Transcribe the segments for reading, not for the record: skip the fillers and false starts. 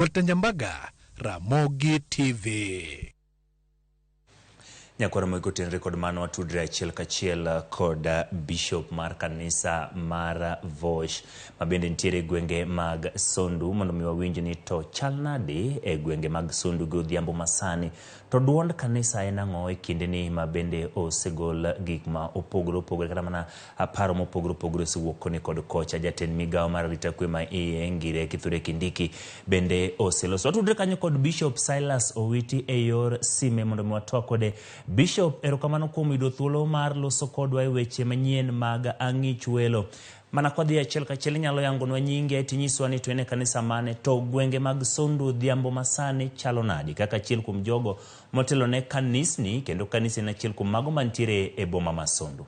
Walter Nyambaga, Ramogi TV. Nyakwar Moiko tenre kod mano watudre achiel kachiel kod bishop mar kanisa mar Vosh ma bende nitiere e gwenge mag Sondu mondo mi wawinj ni to chal nade e gwenge mag Sondu gi odhiambo masani. To duond kanisa en ang'o e kindeni ma bende osegol gik ma opogore opogore kata mana paro mopogore opogore osewuok koni kod kocha. Jatend migawo mar arita kwe ma iye Ngire Kithure Kindiki bende oseloso. Watudre kanyo kod Bishop Silas Owiti e yor sime mondo mi watwak kode. Bishop, erokamano kuom yudo thuolo mar loso kodwa e weche manyien mag Ang'ich Welo. Mana kwadhi achiel kachiel inyalo yangonwa nyingi ae tinyiswa ni to en e kanisa mane to gwenge mag Sondu odhiambo masani chalo nadi kaka achiel kuom jogo motelo ne kanisni kendo kanisa en achiel kuom mago mantiere e boma ma Sondu.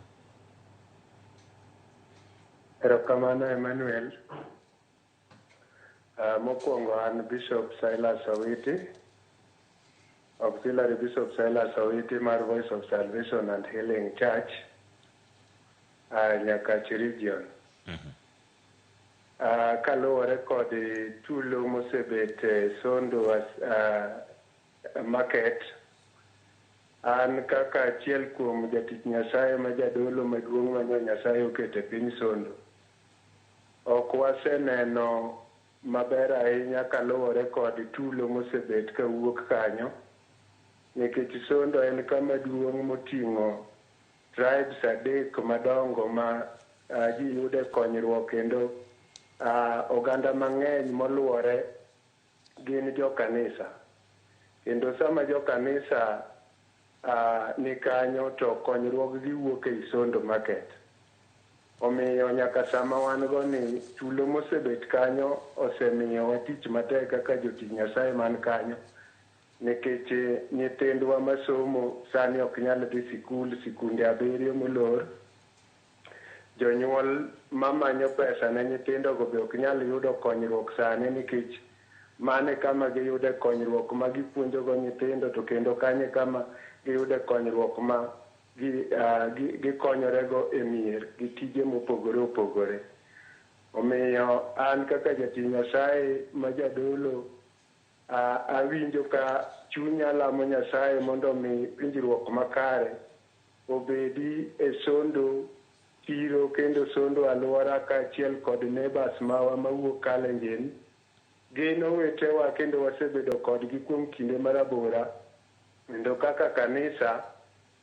Erokamano Emmanuel. Mokwongo an Bishop Silas Owiti, Auxiliary Bishop Silas Owiti mar Voice of Salvation and Healing Church, Nyakach Region. Kaluwore kod tulo mosebet e Sondu market, an kaka achiel kuom jatich Nyasaye ma jadolo maduong' ma Nyasaye oketo e piny Sondu, ok waseneno maber ahinya kaluwore kod tulo mosebet kawuok kanyo, nikech Sondu en kama duong' moting'o tribes adek madongo ma ji yude konyruok kendo oganda mang'eny moluore gin jokanisa. Kendo sama jokanisa ni kanyo to konyruog gi wuok ei Sondu market. Omiyo nyaka sama wan go ni tulo mosebet kanyo osemiyowa tich matek kaka jotich Nyasaye man kanyo nikech nyithindwa masomo sani ok nyal dhi sikul, sikunde abiriyo molor. Jonyuol mamanyo pesa ne nyithindogo be ok nyal yudo konyruok sani nikech mano e kama giyude konyruok ma gipuonjogo nyithindo to kendo kanyo e kama giyude konyruok ma gikonyorego e mier gi tije mopogore opogore. Omiyo an kaka jatich Nyasaye ma jadolo awinjo ka chunya lamo Nyasaye mondo omi winjruok makare obedi e Sondu chiro kendo Sondu alwora kaachiel kod neighbors mawa mawuok Kalenjin. Gin owetewa kendo wasebedo kodgi kuom kinde marabora kendo kaka kanisa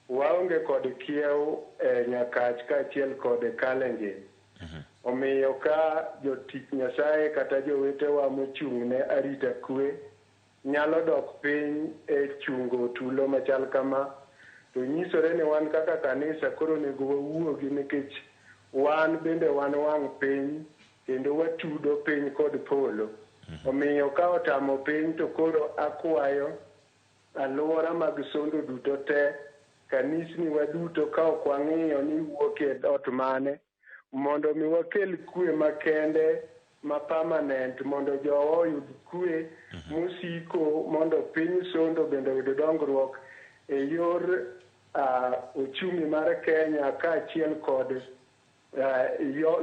waonge kod kiew e Nyakach kaachiel kod Kalenjin. Omiyo ka jotich Nyasaye kata jowetewa mochung' ne arita kwe nyalo dok piny e chungo tulo machal kama, to nyisore ni wan kaka kanisa koro onego wawuogi nikech wan bende wan wang' piny kendo watudo piny kod polo. Omiyo ka otamo piny to koro akwayo alwora mag Sondu duto te, kanisni wa duto ka ok wang'iyo ni wuok e dhoot mane, mondo mi wakel kwe makende ma permanent mondo jowa oyud kwe mosiko mondo piny Sondu bende oyud dongruok e yor ochumi mar Kenya kaachiel kod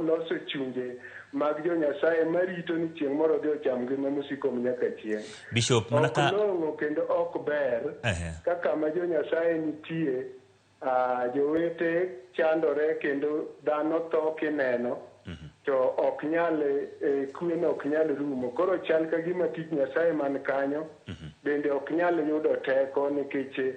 loso chunje mag jo Nyasaye marito ni chieng' moro odhi ocham ngima mosiko nyaka chieng'. Bishop, mana Ok ka long'o kendo ok ber ka kama jo Nyasaye nitie jowete chandore kendo dhano tho kineno to ok nyal kweno ok nyal rumo. Koro chal ka gima tich Nyasaye man kanyo bende ok nyal yudo teko nikech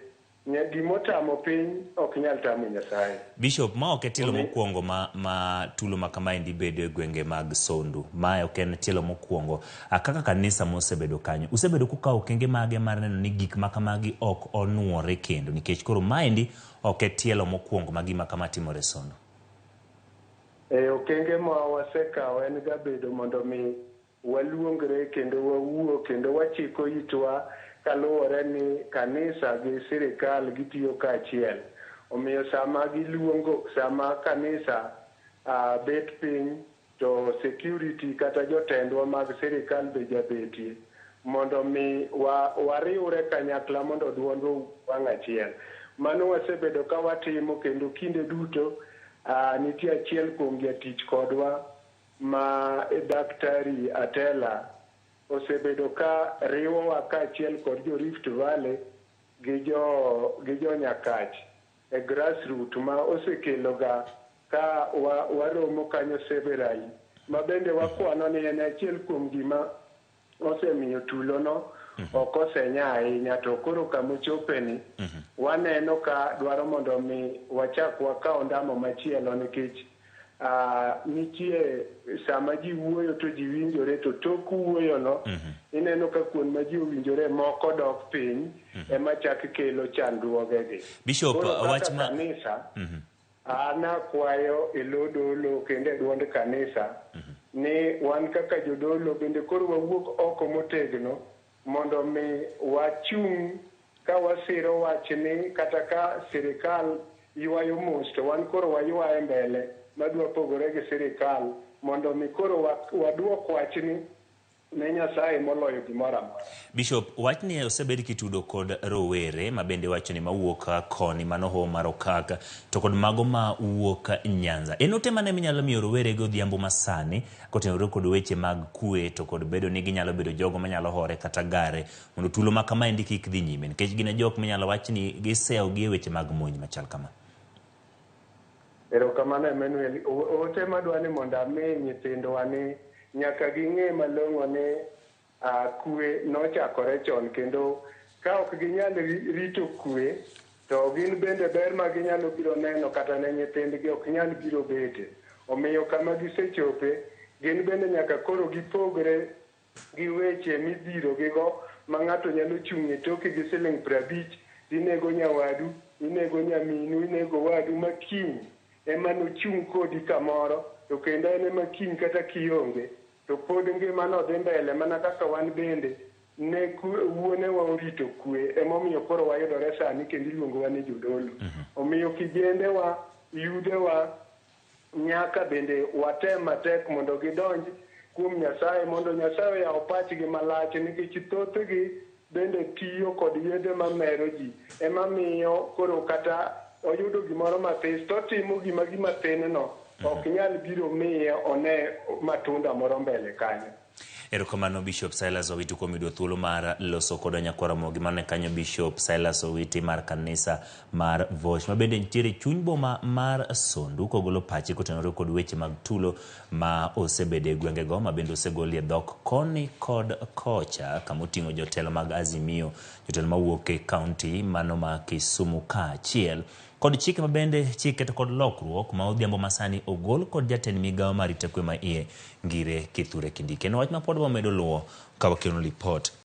gimotamo piny ok nyal tamo Nyasaye. Bishop, ma ok e tielo mokwongo ma tulo ma kamaendi bedo e gwenge mag Sondu. Mae ok en tielo mokwongo. Kaka kanisa mosebedo kanyo, usebedo kukawo okenge mage mar neno ni gik ma kamagi ok onuore kendo nikech koro maendi ok e tielo mokwongo ma gima kama timore Sondu. E okenge ma wasekawo en ga bedo mondo mi waluongre kendo wawuo kendo wachiko itwa kaluwore ni kanisa gi sirikal gitiyo kaachiel. Omiyo sama giluongo, sama kanisa bet piny to security kata jotendwa mag sirikal be jabetie mondo mi wariwre kanyakla mondo duondwa owuog wang' achiel. Mano wasebedo ka watimo kendo kinde duto nitie achiel kuom jatich kodwa ma Daktari Atela osebedo ka riwowa kaachiel kod jo Rift Valley gi jo gi jo Nyakach e grassroot ma osekelo ga ka wa, waromo kanyo severally ma bende wakwano ni en achiel kuom gima osemiyo tulono ok osenya ahinya to koro kamochopeni waneno ka dwaro mondo mi wachak wakaw ndamo machielo nikech nitie sama ji wuoyo to ji winjore to tok wuoyono ineno ka kuond ma ji owinjore moko dok piny ema chak kelo chandruogegi. Bishop, Koro kaka wach ma kanisa an akwayo e lo dolo kendo e duond kanisa ni wan kaka jodolo bende koro wawuok oko motegno mondo mi wachung' ka wasiro wachni kata ka sirikal ywayo mos to wan koro waywaye mbele madwa pogore gi sirikal mondo mi koro waduok wachni ne Nyasaye moloyo gimoro amora. Bishop, wachni osebed kitudo kod rowere ma bende wacho ni mawuok koni mano hoho mar Okak to kod mago ma wuok Nyanza. En ote mane minyalo miyo rowere go odhiambo masani kotenore kod weche mag kwe to kod bedo ni ginyalo bedo jogo manyalo hore kata gare mondo tulo ma kamaendi kik dhi nyime nikech gin e jok minyalo wach ni gisewo gi e weche mag monj machal kama. Erokamano Emmanuel. Ote madwa ni mondo ami nyithindwa ni nyaka ging'e malong'o ni kwe nochakore chon kendo ka ok ginyal rito kwe to gin bende ber ma ginyalo biro neno kata ne nyithindgi ok nyal biro bete. Omiyo kama gisechope gin bende nyaka koro gipogre gi weche midhiro gigo ma ng'ato nyalo chung' e toki gi siling 50 tinego nyawadu, inego nyaminu, inego wadu ma kiny ema nochung' kodi kamoro to kendo en ema kiny kata kionge to pod ngimano dhi mbele mana kaka wan bende ne wuonewa orito kwe emomiyo koro wayudore sani kendo iluongowa ni jodolo. Omiyo kijendewa, yudhewa nyaka bende watem matek mondo gidonj kuom Nyasaye mondo Nyasaye oyaw pachgi malach nikech thothgi bende tiyo kod yedhe mamero ji ema miyo koro kata oyudo gimoro mathis to otimo gima gima thin no ok nyal biro miye one matunda moro mbele kanyo. Erokamano Bishop Silas Owiti kuom yudo thuolo mar loso kodwa nyakwar Ramogi. Mano e kanyo Bishop Silas Owiti mar kanisa mar Vosh ma bende nitiere chuny boma mar Sondu kogolo pache kotenore kod weche mag tulo ma osebedo e gwengego ma bende osegolie dhok koni kod kocha kama oting'o jotelo mag Azimio, jotelo mawuok e kaunti mano ma Kisumu kaachiel kod chike ma bende chike to kod lokruok ma odhiambo masani ogol kod jatend migawo mar arita kwe ma iye Ngire Kithure Kindiki. En wach ma pod wamedo luwo ka wakelo lipot.